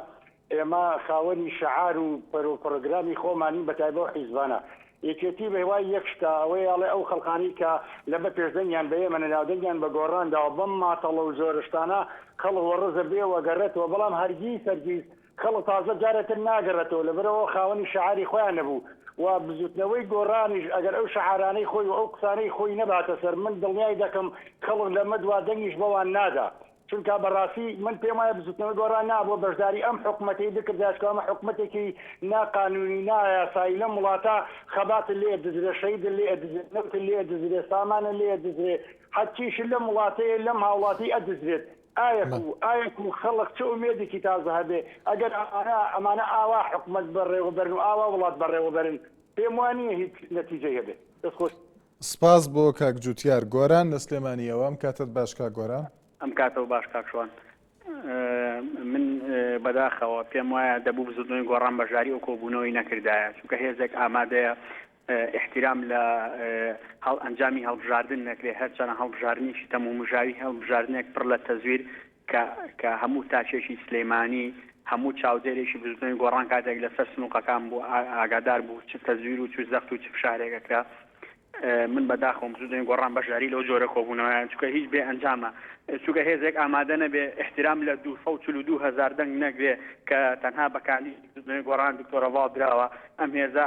ئێمە خاوەنی شەعار و پەرۆ پڕۆگرامی خۆمانین بەتایبەو حیزبانە. یەکێتی بە هیوای یەک شتە ئەوەیە ئەڵێ ئەو خەڵکانەی کە لەمە پێش دەنگیان بە ئێمە نەداوە دەنگیان بە گۆڕان داوە بەم ماتەڵە و جۆرە شتانە خەڵک وەڕزە بێ وەگەڕێتەوە بەڵام هەرگیز هەرگیز خەڵک تازە جارێتر ناگەڕێتەوە لەبەرئەوە خاوەنی شەعاری خۆیان نەبوو و بزوتنەوەی گۆڕانیش ئەگەر ئەو شەعارانەی خۆی و ئەو قسانەی خۆی نەباتە سەر من دڵنیای دەکەم خەڵک لەمە دوا دەنگیش بەوان نادا چونکە بەڕاستی من پێم وایە بزوتنەوەی گۆڕان نابوە بەشداری ئەم حکومەتەی بکردایە چونکە ئەمە حکومەتێکی نا قانونی نا یاسایی لەم وڵاتە خەباتت لێ ئەدزرێ شەهیدت لێ ئەدزرێ نەوتت لێ ئەدزرێ سامانت لێ ئەدزرێ هەرچیشت لەم وڵاتەیە لەم هاوڵاتی ئەدزرێت ئایەکو ئایەکو خەڵک چ ئومێدێکی تازە هەبێ ئەگەر ئەمانە ئەمانە ئاوا حکومەت بەڕێوە بەرن و ئاوا وڵات بەڕێوە بەرن پێم وانیە هیچ نەتیجەی هەبێ دەست خۆش. سپاس بۆ کاک جوتیار. گۆران لە سلێمانیەوە ئەم کاتەت باش کاک گۆران. ئەم کاتەو باش کاک شوان. من بەداخەوە پێم وایە دەبوو بزوتنەوەی گۆڕان بەشداری ئەو کۆبوونەوەی نەکردایە چونکە هێزێک ئامادەیە ئیحتیرام لە هەڵ ئەنجامی هەڵبژاردن نەکرێ هەرچەنە هەڵبژاردنێکی تەمومژاوی هەڵبژاردنێک پڕ لە تەزویر کە کە هەموو تاکێکی سلیمانی هەموو چاودێرێکی بزوتنەوەی گۆڕان کاتێک لەسەر سنوقەکان بوو ئاگادار بوو چ تەزویر و چ زەخت و چ فشارێک ئەکرا. من بە داخەوەم بزوتنەوەی گۆڕان بەشداری لەو جۆرە کۆبوونەوەیان چونکە هیچ بێ ئەنجامە چونکە هێزێک ئامادە نەبێ ئیحترام لە 242 هەزار دەنگ نەگرێ کە تەنها بە کاندیدی بزوتنەوەی گۆڕان دکتۆر هەڤاڵ دراوە ئەم هێزە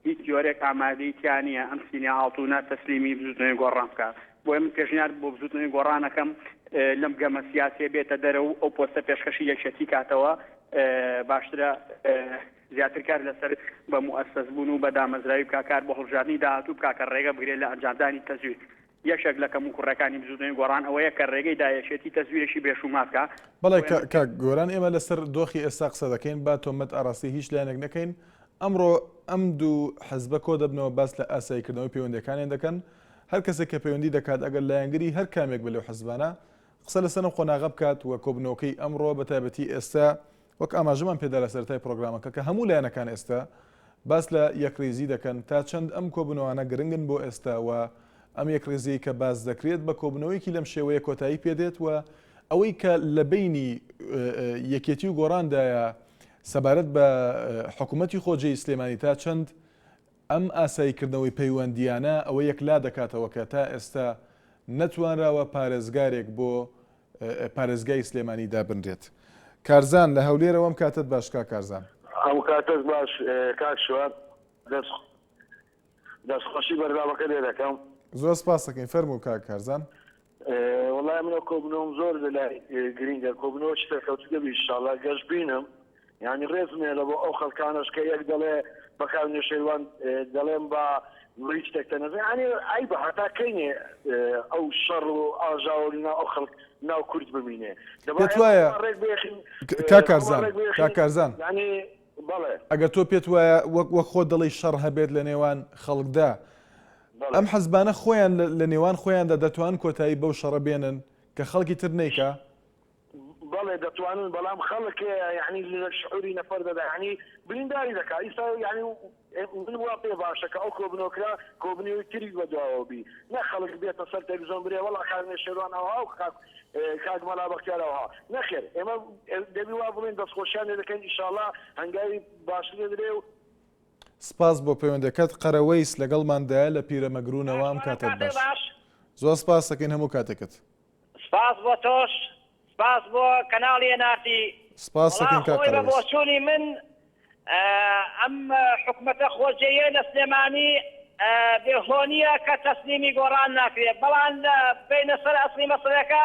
هیچ جۆرێک ئامادەی تیا نییە ئەم سینیە ئاڵتونە تەسلیمی بزوتنەوەی گۆڕان بکا بۆیە من پێشنیار بۆ بزوتنەوەی گۆڕان ئەکەم لەم گەمە سیاسیە بێتە دەرە و ئەو پۆستە پێشکەشی یەکێتی کاتەوە باشترە زیاتر کار لەسەر بە موئەسەس بوون و بە دامەزراوی بکا، کار بۆ هەڵبژاردنی داهاتوو بکا کە ڕێگە بگرێت لە ئەنجامدانی تەزویر. یەکێک لە کەموکوڕیەکانی بزووتنەوەی گۆڕان ئەوەیە کە ڕێگەی دا یەکێتی تەزویرێکی بێشووما بکا. بەڵێ کاک گۆران ئێمە لەسەر دۆخی ئێستا قسە دەکەین با تۆمەت ئاڕاستەی هیچ لایەنێک نەکەین ئەمڕۆ ئەم دوو حزبە کۆدەبنەوە باس لە ئاساییکردنەوەی پەیوەندیەکانیان دەکەن هەر کەسێک کە پەیوەندی دەکات ئەگەر لایەنگری هەر کامێک بێ لەو حزبانە قسە لەسەر ئەم قۆناغە بکات و کۆبنەوەکەی ئەمڕۆ بە تایبەتی ئێستا وەک ئاماژەمان پێدا لە سەرەتای پرۆگرامەکە کە هەموو لایەنەکان ئێستا باس لە یەکڕیزی دەکەن تا چەند ئەم کۆبوونەوانە گرنگن بۆ ئێستا و ئەم یەکڕیزیەی کە باس دەکرێت بە کۆبوونەوەیەکی لەم شێوەیە کۆتایی پێدێت و ئەوەی کە لە بەینی یەکێتی و گۆڕاندایە سەبارەت بە حکوومەتی خۆجێی سلێمانی تا چەند ئەم ئاساییکردنەوەی پەیوەندییانە ئەوە یەکلا دەکاتەوە کە تا ئێستا نەتوانراوە پارێزگارێک بۆ پارێزگای سلێمانی دابنرێت. کارزان لە هەولێرەوە ئەم کاتەت باش کاک کارزان. ئەم کاتەت باش کاک شوان دەست دەستخۆشی بەرنامەکە لێ دەکەم. زۆر سپاست دەکەین فەرموو کاک کارزان. وەڵای من ئەو کۆبنەوەم زۆر لەلای گرینگە کۆبنەوەکی سەرکەوتوو دەبی ئیشاڵا گەشبینم یانی ڕێزم هەیە لە بۆ ئەو خەڵکانەش کە یەک دەڵێ بە کاک نوشێروان دەڵێم با هیچ شتێک تەنەزە یانی عەیبە هەتا کەینێ ئەو شەڕ و ئاژاوە ناو ئەو خەڵک ناو کورد بمینێ دەبا پێت وایە ئێمە ڕێک بێخین کاک خۆمان کارزان ڕێک کاک بێخین کارزان یانی بەڵێ. ئەگەر تۆ پێت وایە وەک وەک خۆت دەڵێی شەڕ هەبێت لە نێوان خەڵکدا بەڵێ. ئەم حزبانە خۆیان لە نێوان خۆیاندا دەتوان کۆتایی بەو شەڕە بێنن کە خەڵکی تر نەیکا؟ بەڵێ دەتوانن بەڵام خەڵک یانی لە شعوری نەفەر دەدا یانی برینداری دەکا ئیستا یانی من وا پێ باشە کە ئەو کۆبنەوە کرا کۆبنەوەی تری بە دواوە بی نە خەڵک بێتە سەر تەلویزیۆن برێ وەڵا کاک نەشێروان ئەوها و کاک کاک مەلا بەختیار ئەوها نەخێر ئێمە دەبی وا بڵێن دەستخۆشیان لێ دەکەین ئیشاڵا هەنگاوی باشتر دەنرێ و سپاس بۆ پەیوەندەکەت قەرەوەیس لەگەڵماندایە لە پیرەمەگرونەوە ئەم کاتەت باش زۆر سپاس دەکەین هەموو کاتێکت. سپاس بۆ تۆش سپاس بۆ کەناڵی ئێن ئار تی. سپاس وەڵا دەکەین کاک خۆی بە قەرەوەیس. بۆچوونی من ئەم حکومەتە خۆجێیە لە سلێمانی بێ هۆ نییە کە تەسلیمی گۆڕان ناکرێ بەڵام لە بینە سەر ئەسڵی مەسەلەکە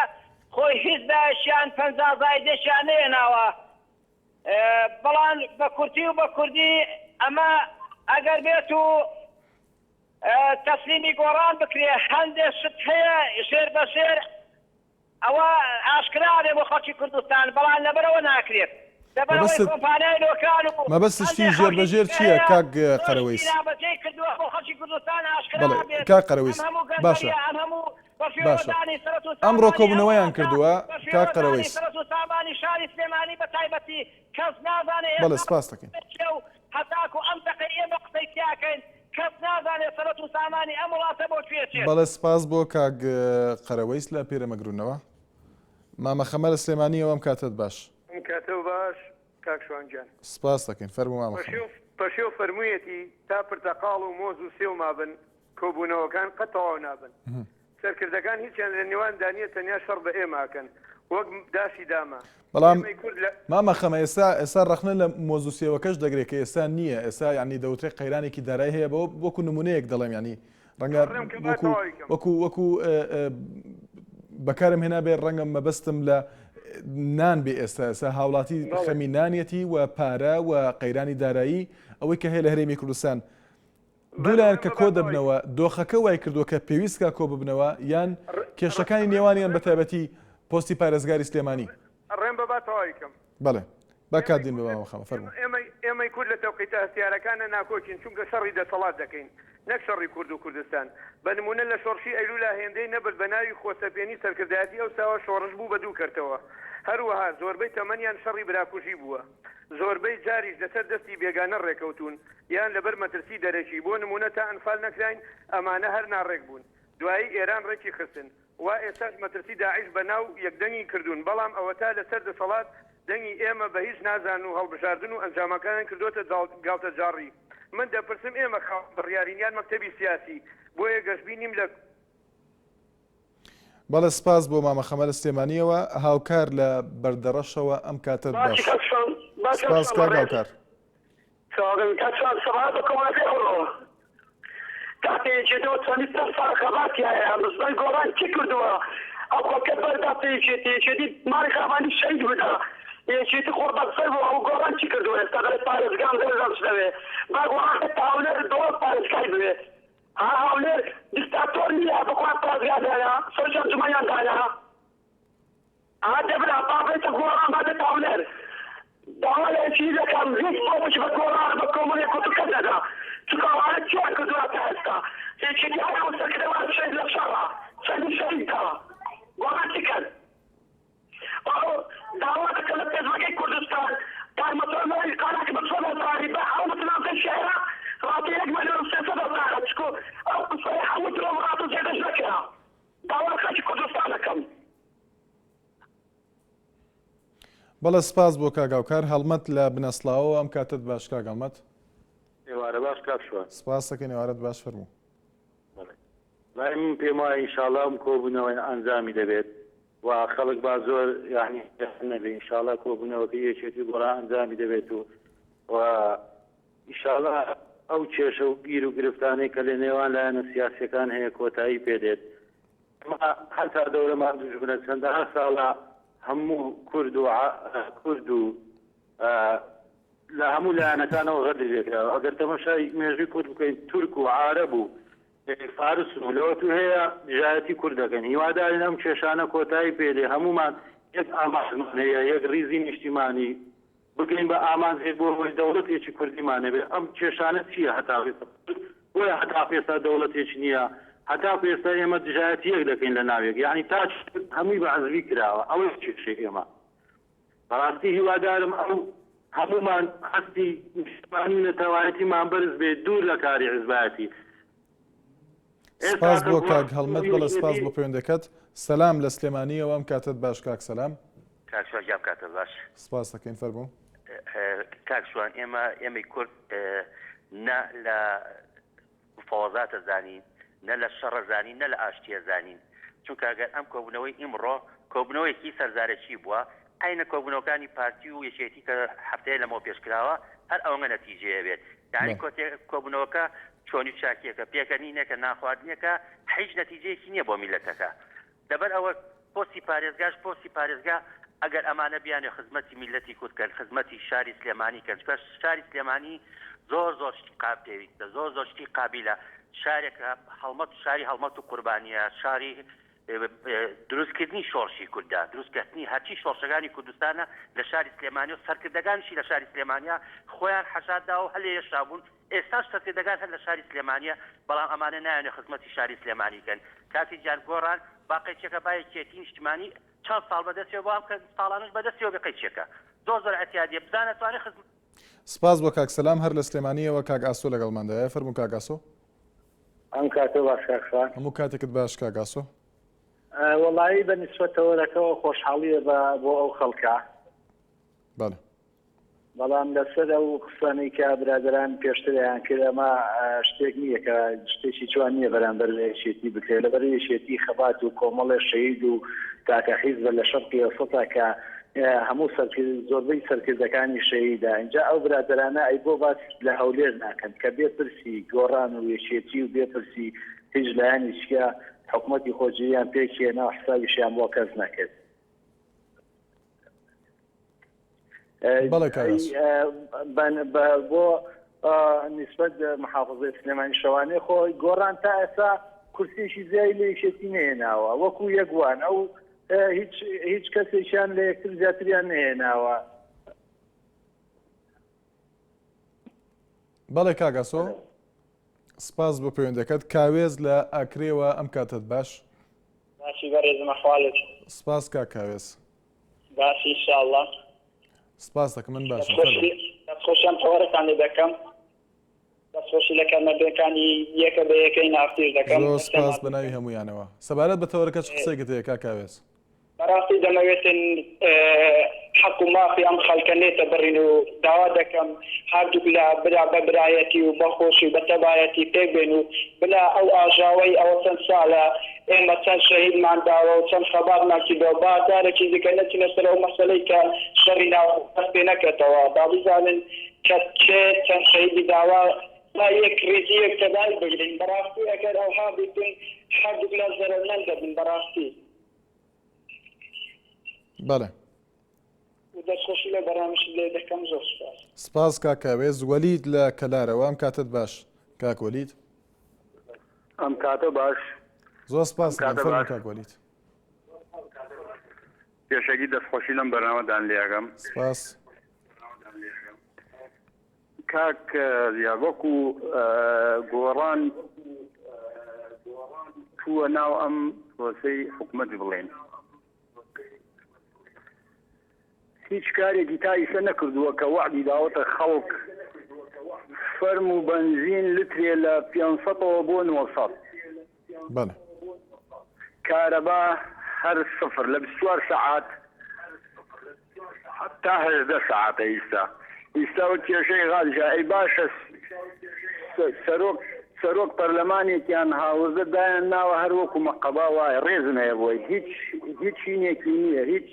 خۆی هیچ بایەکیان 50 زایدێکیان نەهێناوە بەڵام بە کورتی و بە کوردی ئەمە ئەگەر بێت و تەسلیمی گۆڕان بکرێ هەندێ شت هەیە ژێر بە ژێر ئەوە ئاشکرا بێ بۆ خەڵکی کوردستان بەڵام لەبەرئەوە ناکرێت لەبەرئەوەی مەبەستت کۆمپانیای نۆکان و مەبەستت هەندێ شتی ژێر بە خەڵکی ژێر دیکە چییە هەیە کاک زۆر شتی قەرەوەیس؟ نابەجێی کردووە بۆ خەڵکی کوردستان ئاشکرا بەڵێ بێت کاک ئەم قەرەوەیس هەموو باشە گەندەڵیە ئەم هەموو باشە بەفیڕۆدانی سەرەت و ئەمڕۆ سامانی ئەم کۆبوونەوەیان وڵاتە کردووە کاک بەفیڕۆدانی قەرەوەیس سەرەت و سامانی شاری سلێمانی بە تایبەتی کەس نازانێ بەڵێ ئێستا سپاست دەکەین. چیە و هەتاکو ئەم دەقەی ئێمە قسەی تیاکەین کەس نازانێ سەرەت و سامانی ئەم وڵاتە بۆ کوێ چێت. بەڵێ سپاس بۆ کاک قەرەوەیس لە پیرەمەگرونەوە. مامە خەمە لە سلێمانیەوە ئەم کاتەت باش. ئەم کاتەو باش کاک شوان گیان. سپاست دەکەین فەرموو مامە خەمە. پەشێو پەشێو فەرموویەتی تا پرتەقاڵ و مۆز و سێو مابن کۆبوونەوەکان قەت تەواو نابن. سەرکردەکان هیچیان لە نێواندا نیە تەنیا شەڕ بە ئێمە ئەکەن وەک داشی دامە. بەڵام ئێمەی کورد لە. مامە خەمە ئێستا ئێستا ڕەخنە لە مۆز و سێوەکەش دەگرێ کە ئێستا نییە ئێستا یانی دەوترێ قەیرانێکی دارایی هەیە بەوە وەکو نمونەیەک دەڵێم یانی ڕەنگە ڕێم کە با وەکو تەواوی کەم. وەکو وەکو بەکارم هێنابێ ڕەنگە مەبەستم لە نان بێ ئێستا ئێستا هاوڵاتی بەڵێ. خەمی نانیەتی و پارە و قەیرانی دارایی ئەوەی کە هەیە لە هەرێمی کوردستان دوو لایەن کە کۆ دەبنەوە، دۆخەکە وای کردووە کە پێویست کا کۆ ببنەوە یان کێشەکانی نێوانیان بە تایبەتی پۆستی پارێزگاری سلێمانی؟ ڕێم بە با تەواوی کەم. بەڵێ با کات دین بە مامە خەمە فەرموو. ئێمەی کورد لە تەوقیتە هەستیارەکانە ناکۆکین چونکە شەڕی دەسەڵات دەکەین نەک شەڕی کورد و کوردستان. بە نموونە لە شۆڕشی ئەیلولا هێندەی نەبرد بە ناوی خۆسەپێنی سەرکردایەتی ئەوساوە شۆڕش بوو بە دوو کەرتەوە. هەروەها زۆربەی تەمەنیان شەڕی براکوژی بووە. زۆربەی جاریش لەسەر دەستی بێگانە ڕێکەوتوون یان لەبەر مەترسی دەرەکی، بۆ نموونە تا ئەنفال نەکراین ئەمانە هەر ناڕێک بوون، دوایی ئێران ڕێکی خستن، وا ئێستاش مەترسی داعش بە ناو یەکدەنگی کردوون، بەڵام ئەوەتا لەسەر دەسەڵات دەنگی ئێمە بە هیچ نازانن و هەڵبژاردن و ئەنجامەکانیان کردۆتە گاڵتەجاڕی. من دەپرسم ئێمە خاوەن بڕیارین یان مەکتەبی سیاسی؟ بۆیە گەشبینیم لە بەڵێ سپاس بۆ مامە خەمە لە سلێمانیەوە هاوکار لە بەردەڕەشەوە ئەم کاتەت باش سپاس کاک هاوکار. سەبارەت بە کۆمەڵەکەی ئەوڕۆ کاتێ یەکێتەوە توانی سەر ساڵ خەباتی هەیە مزبەی گۆڕان چی کردووە ئەو خەڵکە بەردا پێ یەکێتی یەکێتی ماڵی خابانی شەهید بدا یەکێتی خۆ بەسەر بوو ئەو گۆڕان چی کردووە ئێستا دەڵێ پارێزگام دەرزان چ دەوێ با گۆڕان بێتە هەولێر دەوڵەت پارێزگای بوێ ها هەولێر دیکتاتۆر نییە بەخوا پارێزگا دانا سەرۆکی ئەنجومەنیان دانا ها دەبرا با بێتە گۆڕان با بێتە هەولێر داوا لە یەکێتی دەکەم هیچ پۆستێکی بە گۆڕان بە کۆمەڵی کورد کەس نەدا چونکە ئەوانە چیان کردووە تا ئێستا یەکێتی هەر ئەو سەرکردەوان شەهید لە شەڕە چەندین شەهید داوە گۆڕان چی کرد ئەو داوا دەکەم لە پێشمەرگەی کوردستان کاک مەسرور نوری قانع کە بە چۆن هەزاری بە هەموو تنازەی عێراق ڕاتە یەک ملیۆن و 300 هەزارە چکو ئەو قسەیە هەموو درۆ و ڕاست و زێدەش نەکرا داوا لە خەڵکی کوردستان دەکەم. بەڵێ سپاس بۆ کاک هاوکار هەڵمەت لە بنەسڵاوەوە ئەم کاتەت باش کاک هەڵمەت. ئێوارە باش کاک شوان. سپاس دەکەین ئێوارەت باش فەرموو. بەڵێ ڕای من پێم وایە ئینشاڵا ئەم کۆبوونەوەیە ئەنجامی دەبێت و خەڵک با زۆر یانی نەبێ ئینشاڵا کۆبوونەوەکەی یەکێتی گۆڕان ئەنجامی دەبێت و و ئینشاڵا ئەو کێشە و گیر و گرفتانەی کە لە نێوان لایەنە سیاسیەکان هەیە کۆتایی پێدێت ئێمە هەتا دەورەمان دوژمنە چەندەها ساڵە هەموو کورد و کورد و لە هەموو لایەنەکانەوە غەدری لێکراوە ئەگەر تەمەشای مێژووی کورد بکەین تورک و عارەب و فارس و لەوەتو هەیە دژایەتی کورد دەکەن هیوادارین ئەم کێشانە کۆتایی پێدێ هەموومان یەک ئامانجمان هەیە یەک ریزی نیشتیمانی بگەین بە ئامانجێک بۆ ئەوەی دەوڵەتێکی کوردیمان هەبێ ئەم کێشانە چییە هەتا بۆیە هەتاکو ئێستا دەوڵەتێک نییە هەتاکو ئێستا ئێمە دژایەتی یەک دەکەین لە ناوێک یعنی تا هەمووی بە عزبی کراوە ئەوەی کێشەی ئێمە بەڕاستی هیوادارم ئەو هەموومان هەستی نیشتمانی و نەتەوایەتیمان بەرز بێت دوور لە کاری حزبایەتی. سپاس بۆ کاک هەڵمەت بەڵێ سپاس بۆ پەیوەندەکەت. سەلام لە سلێمانیەوە ئەم کاتەت باش کاک سەلام. کاک شوان گیان کاتت باش. سپاس دەکەین فەرموو. کاک شوان ئێمە ئێمەی کورد نە لە مفاوەزاتە زانین نە لە شەڕە زانین نە لە ئاشتیە زانین چونکە گەر ئەم کۆبونەوەی ئیمڕۆ کۆبونەوەیەکی سەرزارەکی بوە عەینە کۆبونەوەکانی پارتی و یەکێتی کە هەفتەیە لەمەوە پێش کراوە هەر ئەوەنگە نەتیجەیە بێت یانی کۆتێ کۆبونەوەکە چۆنی چاکیەکە پێکەنینێکە ناخواردنێکە حیچ نەتیجەیەکی نیە بۆ میلەتەکە لەبەر ئەوە پۆستی پارێزگاش پۆستی پارێزگا ئەگەر ئەمانە بیانێ خزمەتی میللەتی کورد کەن خزمەتی شاری سلێمانی کەن چونکە شاری سلێمانی زۆر زۆر شتی قا پێویستە زۆر زۆر شتی قابیلە شارێکە هەڵمەت شاری هەڵمەت و قوربانیە شاری دروستکردنی شۆڕشی کوردە دروستکردنی هەرچی شۆڕشەکانی کوردستانە لە شاری سلێمانی و سەرکردەکانیشی لە شاری سلێمانیا خۆیان حەشار داوە و هەر لێرەشا بوون ئێستاش سەرکردەکان هەر لە شاری سلێمانیە بەڵام ئەمانە نایەنێ خزمەتی شاری سلێمانی کەن کاکی گیان گۆڕان با قەیچێکە با یەکێتی نیشتمانی چەند ساڵ بەدەستیەوە بۆ ئەم کە ساڵانەش بەدەستیەوە بێ قەیچێکە زۆر زۆر عتیادیە بزانە توانێ خزمەت سپاس بۆ کاک سەلام هەر لە سلێمانیەوە کاک ئاسۆ لەگەڵماندایە فەرموو کاک ئاسۆ. ئەم کاتە باش کاک شوان. هەموو کاتێکت باش کاک ئاسۆ. وەڵایی بە نیسبەت تەوەرەکەوە خۆشحاڵیە بە بۆ ئەو خەڵکە. بەڵێ. بەڵام لەسەر ئەو قسانەی کە برادەران پێشتر ئەیان کرد ئەمە شتێک نییە کە شتێکی جوان نییە بەرامبەر بە یەکێتی بکرێت لەبەر یەکێتی خەبات و کۆمەڵێ شەهید و تاکە حیزبە لە شەرقی ئەوسەتا کە هەموو سەرکرد زۆربەی سەرکردەکانی شەهیدە ئینجا ئەو برادەرانە ئەی بۆ باس لە هەولێر ناکەن کە بێ پرسی گۆڕان و یەکێتی و بێ پرسی هیچ لایەنیچکە حکومەتی خۆجێیان پێکهێنا و حسابیشیان بۆ کەس نەکرد. بەڵێ کاک ئاسۆ. بۆ نیسبەت محافزەی سلێمانی شەوانێ خۆ گۆڕان تا ئێستا کورسیەکی زیای لە یەکێتی نەهێناوە وەکو یەک وان ئەو هیچ هیچ کەسێکیان لە یەکتر زیاتریان نەهێناوە. بەڵێ کاک ئاسۆ سپاس بۆ پەیوەندەکەت کاوێز لە ئاکرێوە ئەم کاتەت باش. باشی بەڕێزم ئەحوالت. سپاس کاک کاوێز. باشی ان شاء اللە. سپاس دەکەم من باشم فەرموو. دەست خۆشی ئەم تەوەرەتان لێ دەکەم دەست خۆشی لە کەمەندەکانی یەکە بە یەکەی ناسیش دەکەم زۆر سپاس بە ناوی هەموویانەوە سەبارەت بە تەوەرەکە چ قسەیەکت هەیە کاک کاوێز؟ بەڕاستی دەمەوێتن حەق و مافی ئەم خەڵکە نێتە بڕین و داوا دەکەم هەردووک لا برا بە برایەتی و بە خۆشی و بە تەبایەتی پێک بێن و بلا ئەو ئاژاوەی ئەوە چەند ساڵە ئێمە چەند شەهیدمان داوە و چەند خەباتمان کردوە با جارێکی دیکە نەچینە سەر ئەو مەسەلەی کە شەڕی ناوخۆ دەست پێ نەکەتەوە با بزانن کە کێ چەند شەهیدی داوە با یەک ڕیزی یەک تەبایی بگرین بەڕاستی ئەگەر ئەوها بیتن هەردووک لا زەرەرمەند دەبن بەڕاستی. بەڵێ. دەستخۆشی لەو بەرنامەشت لێ دەکەم زۆر سوپاس. سپاس کاک کاوێز. وەلید لە کەلارەوە ئەم کاتەت باش کاک وەلید. ئەم کاتە باش. زۆر سپاس دەکەم فەرموو کاک وەلید. پێشەکی دەستخۆشی لەم بەرنامەدان لێ ئەکەم. سپاس. کاک زیا وەکو گۆڕان چووە ناو ئەم پرۆسەی حکومەت بڵێن هیچ کارێکی تا ئیسە نەکردووە کە وەعدی داوەتە خەڵک فەرم و بەنزین لترێ لە 500ەوە بۆ 900 بەڵێ. کارەبا هەر سفر لە 24 سەعات تا 18 سەعاتە ئیستا ئیستا و کێشەی غازیشە ئەی باشە سەرۆک سەرۆک پەرلەمانێکیان هاوردە دایان ناوە هەر وەکو مەقەبا وایە ڕێزم هەیە بۆی هیچ هیچ هینێکی نییە هیچ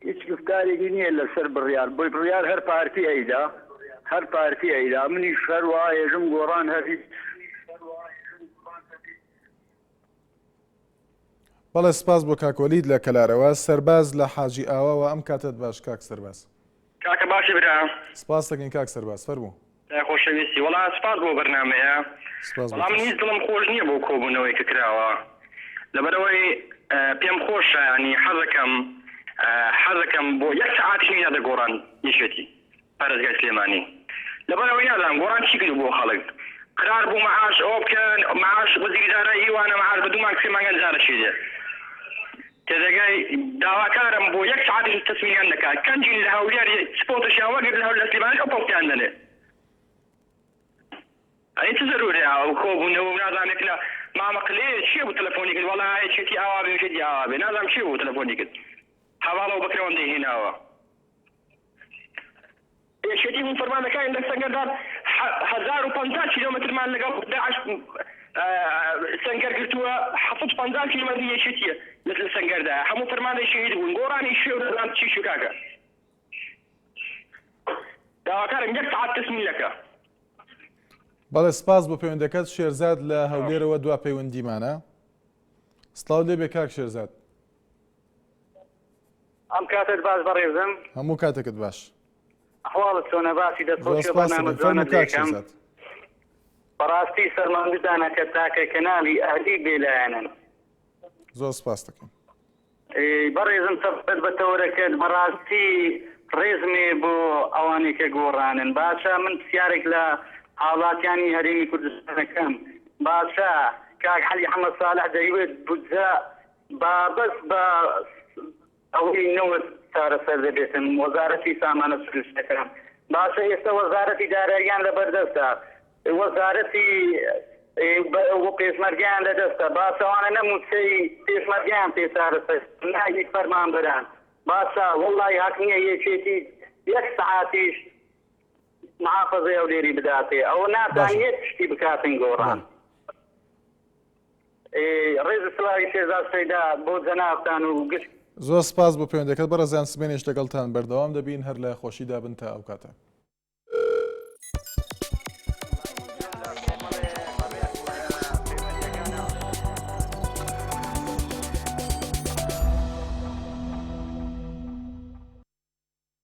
هیچ گفتارێکی نییە لەسەر بڕیار بۆی بڕیار هەر پارتی ئەیدا هەر پارتی ئەیدا منیش هەر وا ئێژم گۆڕان هەر هیچ بەڵێ سپاس بۆ کاک وەلید لە کەلارەوە. سەرباز لە حاجی ئاواوە ئەم کاتەت باش کاک سەرباز. کاکە باشی برا. سپاست دەکەین کاک سەرباز فەرموو. برای خۆشەویستی وەڵا سپاس بۆ بەرنامەیە سپاس بۆ وەڵا من تۆش. هیچ دڵم خۆش نییە بۆ کۆبوونەوەی کە کراوە لەبەرئەوەی پێم خۆشە یانی حەزەکەم حەزەکەم بۆ یەک سەعاتیش نەیداتە گۆڕان یەکێتی پارێزگای سلێمانی لەبەرئەوەی نازانم گۆڕان چی کردوە بۆ خەڵک قرار بوو معاش ئەوە بکەن معاش وەزیری دارایی ئیوانە معاش بە دوو مانگ سێ مانگان جارەکی دێ تێدەگەی داواکارم بۆ یەک سەعاتیش تەسمیمیان نەکا کەنجین لە هەولێر چ پۆستێکیان وەرگرت لە هەولێر لە سلێمانیش ئەو پۆستیان دەنێ ئەی چ زەرورەیە ئەو کۆبوونەوە و نازانم یەک لە مامە قلەیە کێ بوو تەلەفۆنی کرد وەڵا یەکێتی ئاوا بێ یەکێتی ئاوا بێ نازانم کێ بوو تەلەفۆنی کرد هەواڵ ئەو بەکرەوەندەی هێناوە. یەکێتی هون فەرماندەکانی لە سەنگەردا 1050 کیلۆمەترمان لەگەڵ داعش سەنگەر گرتووە 750 کیلۆمەتری یەکێتیە لە سەنگەردا هەموو فەرماندەی شەهید بوون گۆڕانی شوێ و نەزانم چی شو کاکە داواکارم یەک سەعات تەسمین لەکە. بەڵێ سپاس بۆ پەیوەندەکەت شێرزاد لە هەولێرەوە دوا پەیوەندیمانە سڵاو لێبێ کاک شێرزاد. ئەم کاتەت باش بەڕێزم. هەموو کاتێکت باش. ئەحواڵت چۆنە باسی دەست زۆر خۆشی سپاست بەرنامە دەکەم. جوانەت فەرموو کاک لێکەم شێرزاد. بەڕاستی سەرماندوتانە کە تاکە کەناڵی ئەهلی بێلایەنن. زۆر سپاست دەکەم. ئەی بەڕێزم سەبارەت بە تەوەرەکەت بەڕاستی ڕێزم هەیە بۆ ئەوانەی کە گۆڕانن باشە من پرسیارێک لە هاوڵاتیانی هەرێمی کوردستان ئەکەم باشە کاک عەلی حەمە ساڵح دەیوت بودجە با بەس بە ئەوەی نەوت چارەسەر دەبێتن وەزارەتی سامانە سروشتەکان باشە ئێستا وەزارەتی داراییان لەبەردەستە وەزارەتی پێشمەرگەیان لەدەستە باشە ئەوانە نە موچەی پێشمەرگەیان پێ چارەسەر نە هی فەرمانبەران باشە وەڵی هەق نییە یەکێتی یەک سەعاتیش محافەزەی هەولێری بداتێ ئەوە ناتوانێت شتی بکاتن گۆڕان. ڕێز و سڵاوی شێرزاد سەیدا بۆ جەنابتان و گشت. زۆر سپاس بۆ پەیوەندیەکەت بەڕێزان سبەینێش لەگەڵتان بەردەوام دەبین هەر لە خۆشیدا بن تا ئەو کاتە.